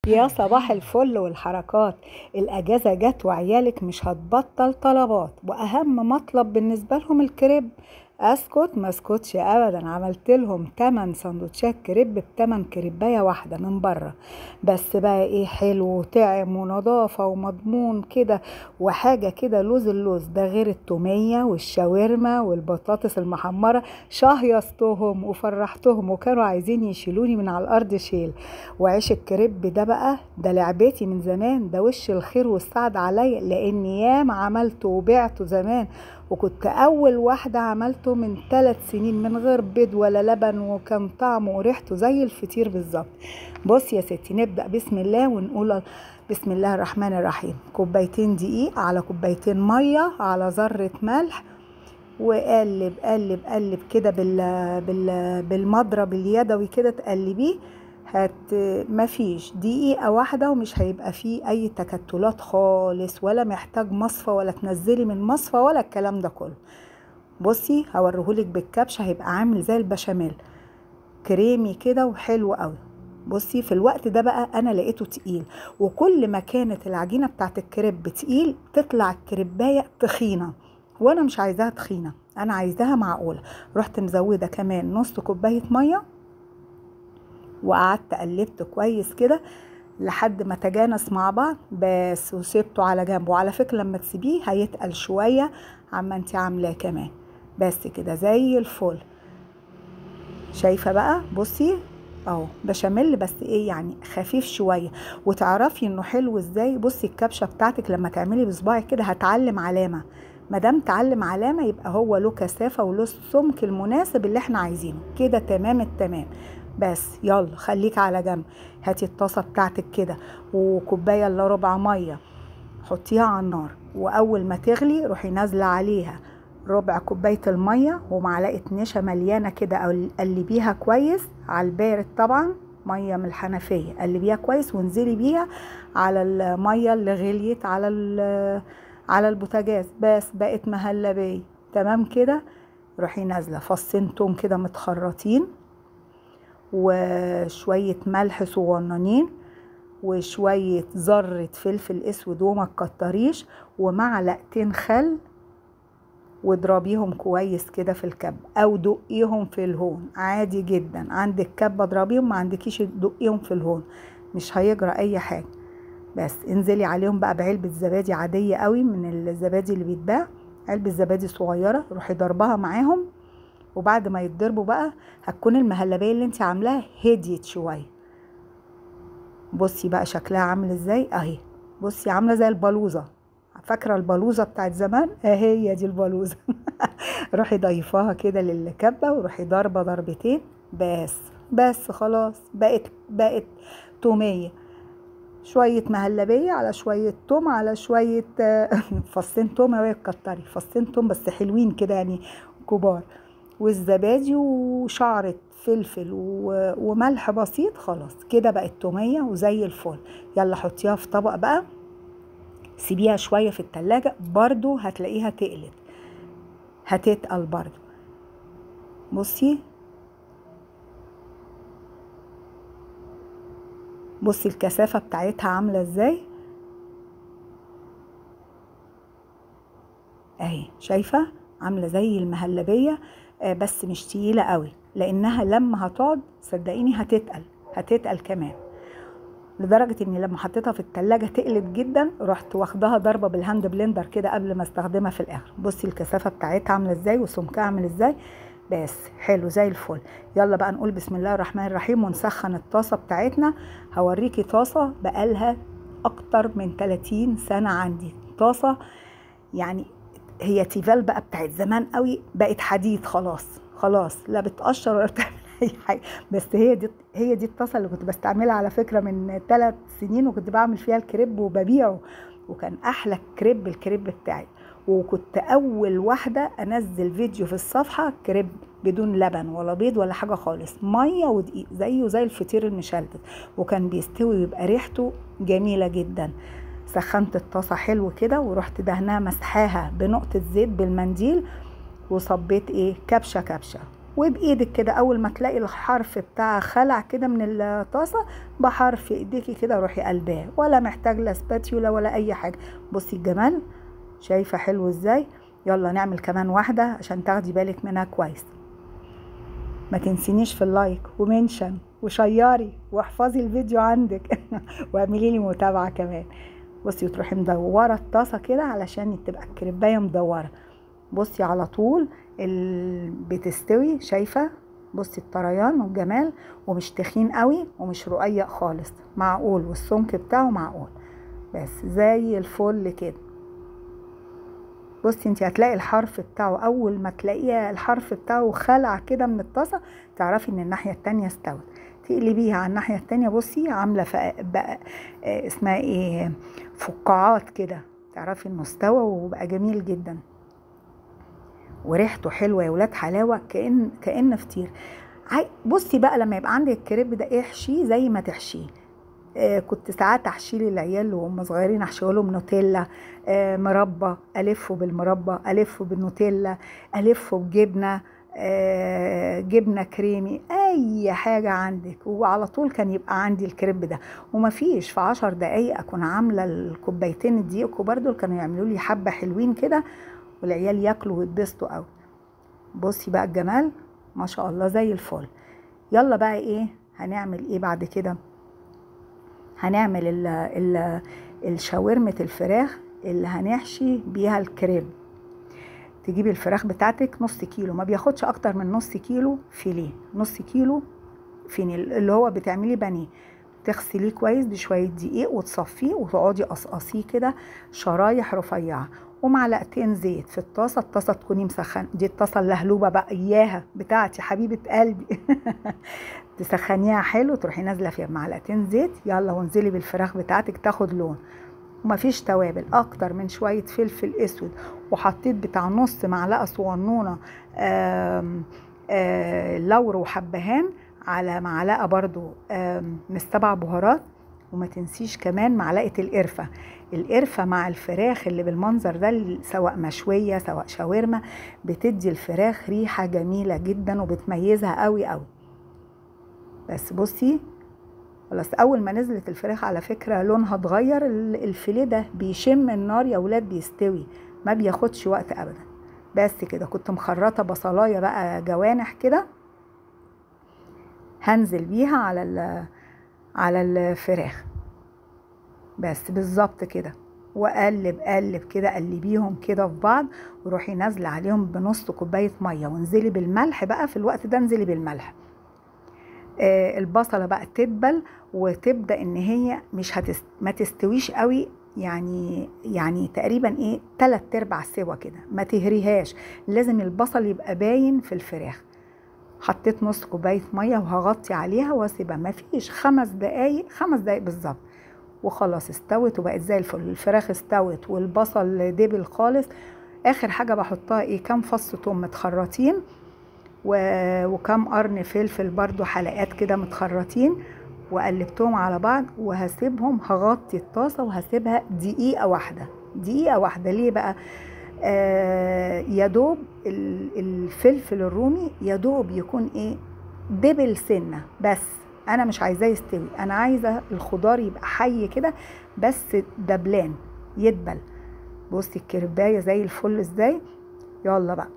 يا صباح الفل والحركات. الأجازة جت وعيالك مش هتبطل طلبات، وأهم مطلب بالنسبة لهم الكريب. اسكت ما اسكتش ابدا، عملت لهم 8 سندوتشات كريب ب8 كريبايه واحدة من بره، بس بقى ايه حلو وطعم ونظافه ومضمون كده وحاجه كده لوز اللوز، ده غير التوميه والشاورما والبطاطس المحمره. شهيصتهم وفرحتهم وكانوا عايزين يشيلوني من على الارض شيل. وعيش الكريب ده بقى ده لعبتي من زمان، ده وش الخير والسعد عليا، لان ياما عملته وبعته زمان، وكنت اول واحدة عملته من 3 سنين من غير بيض ولا لبن، وكان طعمه وريحته زي الفطير بالظبط. بص يا ستي، نبدا بسم الله ونقول بسم الله الرحمن الرحيم. كوبايتين دقيق على كوبايتين مية على ذره ملح، وقلب قلب قلب كده بالمضرب اليدوي كده تقلبيه. مفيش دقيقة واحدة ومش هيبقى فيه أي تكتلات خالص، ولا محتاج مصفى ولا تنزلي من مصفى ولا الكلام ده كله. بصي هوريهولك بالكبشة، هيبقى عامل زي البشاميل كريمي كده وحلو قوي. بصي في الوقت ده بقى أنا لقيته تقيل، وكل ما كانت العجينة بتاعت الكريب تقيل تطلع الكريباية تخينة، وأنا مش عايزاها تخينة، أنا عايزاها معقولة. رحت مزودة كمان نص كوباية مية، وقعدت قلبت كويس كده لحد ما تجانس مع بعض بس، وسيبته على جنب. وعلى فكرة لما تسيبيه هيتقل شوية عما انت عاملاه كمان. بس كده زي الفل. شايفه بقى؟ بصي اهو بشاميل بس ايه يعني خفيف شوية، وتعرفي انه حلو ازاي. بصي الكبشه بتاعتك لما تعملي بصباعك كده هتعلم علامة، ما دام تعلم علامة يبقى هو له كثافة وله السمك المناسب اللي احنا عايزينه كده. تمام التمام. بس يلا خليك على جنب. هاتي الطاسه بتاعتك كده وكوبايه الا ربع مية، حطيها على النار، واول ما تغلي روحي نازله عليها ربع كوباية المية ومعلقة نشا مليانة كده، او قلبيها كويس على البارد طبعا، مية من الحنفية، قلبيها كويس وانزلي بيها على المية اللي غليت على البوتاجاز. بس بقت مهلبية تمام كده. روحي نازله فصين توم كده متخرطين، وشوية ملح صغننين، وشوية ذرة فلفل اسود وما تكتريش، ومعلقتين خل، واضربيهم كويس كده في الكب او دقيهم في الهون عادي جدا. عندك كب اضربيهم، ما عندكيش دقيهم في الهون، مش هيجرى اي حاجة. بس انزلي عليهم بقى بعلبة زبادي عادية قوي من الزبادي اللي بيتباع، علبة زبادي صغيرة، روحي ضربها معاهم. وبعد ما يتضربوا بقى هتكون المهلبيه اللي انت عاملاها هديت شوية. بصي بقى شكلها عامل ازاي اهي. بصي عامله زي البلوزة، فاكره البلوزة بتاعت زمان؟ اهي دي البلوزة. روحي ضيفاها كده للكبه، وروحي ضربه ضربتين بس خلاص بقت توميه، شوية مهلبية على شوية توم على شوية فصين توم، اوعي تكتري، فصين توم بس حلوين كده يعني كبار، والزبادي وشعرة فلفل وملح بسيط. خلاص كده بقت تومية وزي الفل. يلا حطيها في طبق بقى، سيبيها شوية في التلاجة برضو هتلاقيها تقلت، هتتقل برضو. بصي بصي الكثافة بتاعتها عاملة ازاي اهي، شايفة عاملة زي المهلبية بس مش تقيلة قوي، لانها لما هتقعد صدقيني هتتقل كمان، لدرجة اني لما حطيتها في التلاجة تقلت جدا. رحت واخداها ضربة بال hand blender كده قبل ما استخدمها في الاخر. بصي الكثافة بتاعتها عاملة ازاي وسمكها عامل ازاي. بس حلو زي الفل. يلا بقى نقول بسم الله الرحمن الرحيم ونسخن الطاسة بتاعتنا. هوريكي طاسة بقالها اكتر من 30 سنة عندي، طاسة يعني هي تيفال بقى بتاعت زمان قوي، بقت حديد خلاص لا بتقشر ولا بتعمل اي حاجة. بس هي دي الطاسه اللي كنت بستعملها على فكرة من 3 سنين، وكنت بعمل فيها الكريب وببيعه، وكان احلى كريب الكريب بتاعي. وكنت اول واحدة انزل فيديو في الصفحة كريب بدون لبن ولا بيض ولا حاجة خالص، مية ودقيق زيه زي الفطير المشلتت، وكان بيستوي ويبقى ريحته جميلة جدا. سخنت الطاسه حلو كده، ورحت دهناها مسحاها بنقطة زيت بالمنديل، وصبيت ايه كبشة كبشة. وبايدك كده اول ما تلاقي الحرف بتاع خلع كده من الطاسه، بحرف ايديكي كده روحي قلباه، ولا محتاج لا spatula ولا اي حاجة. بصي الجمال، شايفه حلو ازاي؟ يلا نعمل كمان واحدة عشان تاخدي بالك منها كويس. ما تنسينيش في ال like و mention وشيري، واحفظي الفيديو عندك واعملي لي متابعه كمان. بصي وتروحي مدورة الطاسه كده علشان تبقى الكريبايه مدورة. بصي على طول بتستوي، شايفه؟ بصي الطريان والجمال، ومش تخين قوي ومش رقيق خالص، معقول، والسمك بتاعه معقول، بس زي الفل كده. بصي انت هتلاقي الحرف بتاعه، اول ما تلاقيه الحرف بتاعه خلع كده من الطاسه تعرفي ان الناحية التانية استوت. تقلبيها على الناحية التانية، بصي عامله بقى اسمها ايه، فقاعات كده، تعرفي انه استوى وبقى جميل جدا، وريحته حلوة يا ولاد، حلاوة كأن فطير. بصي بقى لما يبقى عندك الكريب ده احشيه زي ما تحشيه. كنت ساعات احشيه للعيال وهم صغيرين، احشيه لهم نوتيلا، مربى، الفه بالمربى، الفه بالنوتيلا، الفه بجبنه، جبنه كريمي، اي حاجة عندك. وعلى طول كان يبقى عندي الكريب ده، ومفيش في 10 دقايق اكون عامله الكوبايتين الدقيق الكبار دول، كانوا يعملوا لي حبه حلوين كده، والعيال ياكلوا ويتبسطوا قوي. بصي بقى الجمال ما شاء الله زي الفل. يلا بقى ايه هنعمل ايه بعد كده؟ هنعمل الشاورمة الفراخ اللي هنحشي بيها الكريب. تجيبي الفراخ بتاعتك نص كيلو، ما بياخدش اكتر من نص كيلو فيليه، نص كيلو فيني اللي هو بتعملي بانيه. تغسليه كويس بشوية دقيق وتصفية، وتقعدي قصقصيه كده شرايح رفيعة، ومعلقتين زيت في الطاسه. الطاسه تكوني مسخنه، دي الطاسه اللهلوبه بقى اياها بتاعتي حبيبه قلبي تسخنيها حلو، تروحي نازله فيها بمعلقتين زيت، يلا وانزلي بالفراخ بتاعتك تاخد لون. ومفيش توابل اكتر من شوية فلفل اسود، وحطيت بتاع نص معلقه صغنونه لورا وحبهان، على معلقه برضو من 7 بهارات، وما تنسيش كمان معلقه القرفه. القرفه مع الفراخ اللي بالمنظر ده، سواء مشوية سواء شاورما، بتدي الفراخ ريحه جميلة جدا وبتميزها قوي قوي. بس بصي خلاص، اول ما نزلت الفراخ على فكرة لونها اتغير، الفيليه ده بيشم النار يا ولاد، بيستوي ما بياخدش وقت ابدا. بس كده كنت مخرطه بصلايه بقى جوانح كده، هنزل بيها على الفراخ بس بالظبط كده، وقلب قلب كده، قلبيهم كده في بعض، وروحي نازله عليهم بنص كوباية مية، وانزلي بالملح بقى في الوقت ده، انزلي بالملح. البصله بقى تدبل وتبدا ان هي مش ما تستويش قوي، يعني تقريبا ايه 3/4 سوا كده، ما تهريهاش، لازم البصل يبقى باين في الفراخ. حطيت نص كوباية مية وهغطي عليها واسيبها، ما فيش 5 دقايق، 5 دقايق بالظبط، وخلاص استوت وبقت زي الفل. الفراخ استوت والبصل دبل خالص. اخر حاجة بحطها ايه، كام فص توم متخرطين، وكام قرن فلفل برضو حلقات كده متخرطين، وقلبتهم على بعض، وهسيبهم، هغطي الطاسه وهسيبها دقيقة واحدة. دقيقة واحدة ليه بقى؟ يا دوب الفلفل الرومي يا دوب يكون ايه دبل سنة بس، انا مش عايزاه يستوي، انا عايزه الخضار يبقى حي كده بس دبلان يدبل. بصي الكربايه زي الفل ازاي. يلا بقى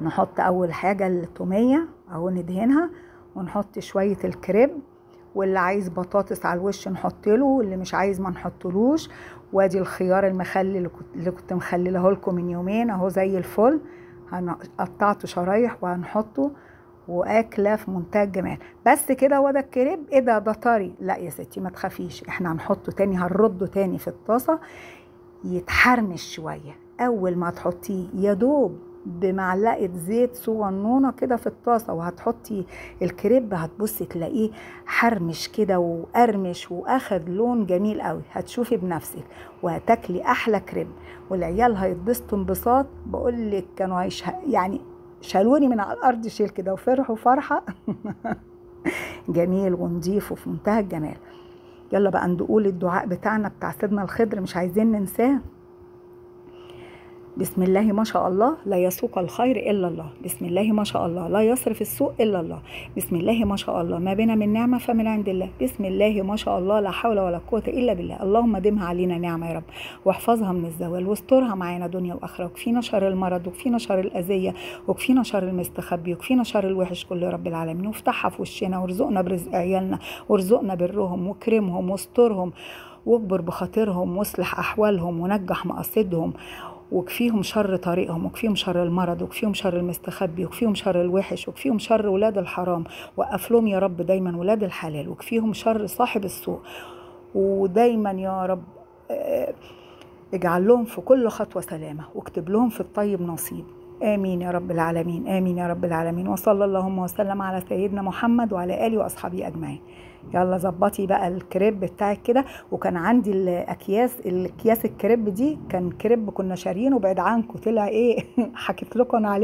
نحط اول حاجة التوميه اهو، ندهنها، ونحط شوية الكريب، واللي عايز بطاطس على الوش نحط له، واللي مش عايز ما نحطلوش. وادي الخيار المخلل اللي كنت مخلله لكم من يومين اهو زي الفل، قطعته شرايح وهنحطه، واكله في منتهى الجمال. بس كده هو ده الكريب. ايه ده، ده طري؟ لا يا ستي ما تخافيش، احنا هنحطه تاني، هنرده تاني في الطاسه يتحرمش شوية. اول ما تحطيه يا دوب بمعلقه زيت صغنونه كده في الطاسه، وهتحطي الكريب، هتبصي تلاقيه حرمش كده وقرمش واخد لون جميل قوي، هتشوفي بنفسك وهتاكلي احلى كريب، والعيال هيتبسطوا انبساط. بقول لك كانوا يعني شالوني من على الارض شيل كده، وفرحوا فرحه جميل ونضيف وفي منتهى الجمال. يلا بقى نقول الدعاء بتاعنا بتاع سيدنا الخضر، مش عايزين ننساه. بسم الله ما شاء الله لا يسوق الخير إلا الله، بسم الله ما شاء الله لا يصرف السوء إلا الله، بسم الله ما شاء الله ما بنا من نعمة فمن عند الله، بسم الله ما شاء الله لا حول ولا قوة إلا بالله. اللهم دمها علينا نعمة يا رب، واحفظها من الزوال، واسترها معانا دنيا وآخرة، وكفينا شر المرض، وكفينا شر الأذية، وكفينا شر المستخبي، وكفينا شر الوحش كله يا رب العالمين. وافتحها في وشنا، وارزقنا برزق عيالنا، وارزقنا برهم، واكرمهم، واسترهم، واكبر بخاطرهم، واصلح أحوالهم، ونجح مقاصدهم، وكفيهم شر طريقهم، وكفيهم شر المرض، وكفيهم شر المستخبي، وكفيهم شر الوحش، وكفيهم شر ولاد الحرام، وقف لهم يا رب دايما ولاد الحلال، وكفيهم شر صاحب السوء. ودايما يا رب اجعل لهم في كل خطوة سلامة، واكتب لهم في الطيب نصيب. آمين يا رب العالمين، آمين يا رب العالمين. وصلى اللهم وسلم على سيدنا محمد وعلى آله وأصحابه أجمعين. يلا ظبطي بقى الكريب بتاعك كده. وكان عندي الاكياس الكريب دي، كان كريب كنا شارينه بعيد عنكم، طلع ايه حكيت لكم عليه.